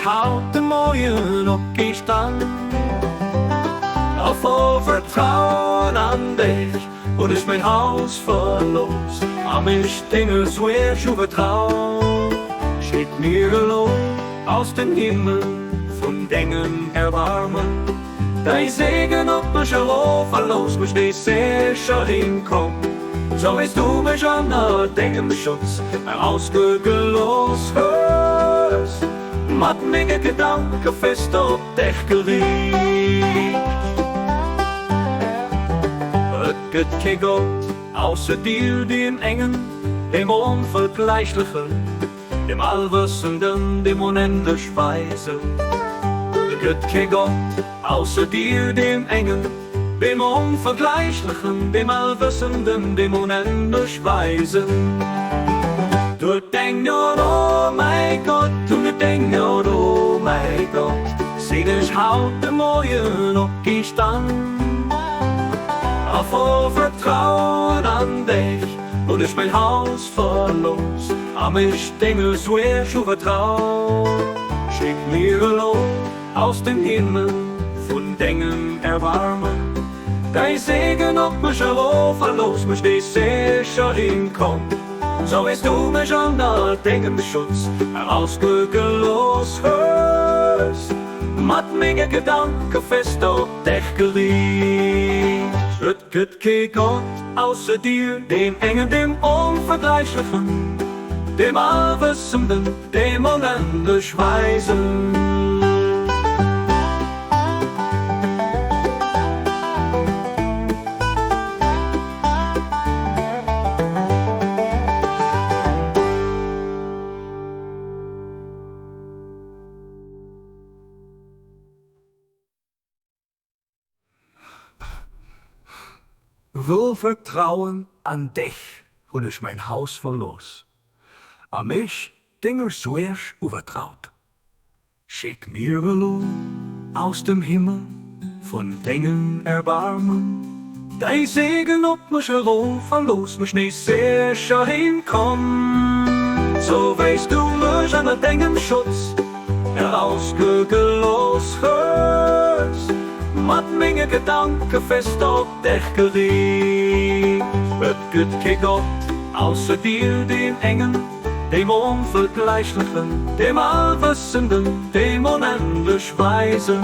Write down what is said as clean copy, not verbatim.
haut de Moien opgestan. A voll Vertrauen an dech hunn ech mäin Haus verlooss a mech denger Suerg uvertraut. Schéck mir elo aus dem Himmel vun dengem Erbarmen däi Segen op mech erof a looss mech nees sécher heemkommen, sou wéi s du mech ënner dengem Schutz erausgegelooss hues. Mat menge Gedanke fest op dech geriicht. Et gëtt kee Gott ausser dir, deem engen, deem Onvergläichlechen, deem Allwëssenden, deem onendlech Weisen. Et gëtt kee Gott ausser dir, deem engen, deem Onvergläichlechen, deem Allwëssenden, deem onendlech Weisen. Du deng oh mäi Gott, du deng oh mäi Gott, sinn ech haut de Moien opgestan a voll Vertrauen an dech hunn ech mäin Haus verlooss a mech denger Suerg uvertraut. Schéck mir elo aus dem Himmel vun dengem Erbarmen däi Segen op mech erof a looss mech nees sécher heemkommen. Sou wéi s du mech ënner dengem Schutz erausgegelooss hues, mat menge Gedanke fest op dech geriicht. Et gëtt kee Gott ausser dir, deem engen, deem Onvergläichlechen, deem Allwëssenden, deem onendlech Weisen. Voll Vertrauen an dech hunn ech mäin Haus verlooss a mech denger Suerg uvertraut. Schéck mir elo aus dem Himmel vun dengem Erbarmen däi Segen op mech erof a looss mech nees sécher heem kommen, sou wéi s du mech ënner dengem Schutz erausgegelooss hues, mat menge Gedanke fest op dech geriicht. Et gëtt kee Gott ausser dir, deem engen. Deem Onvergläichlechen, deem Allwëssenden, deem onendlech Weisen.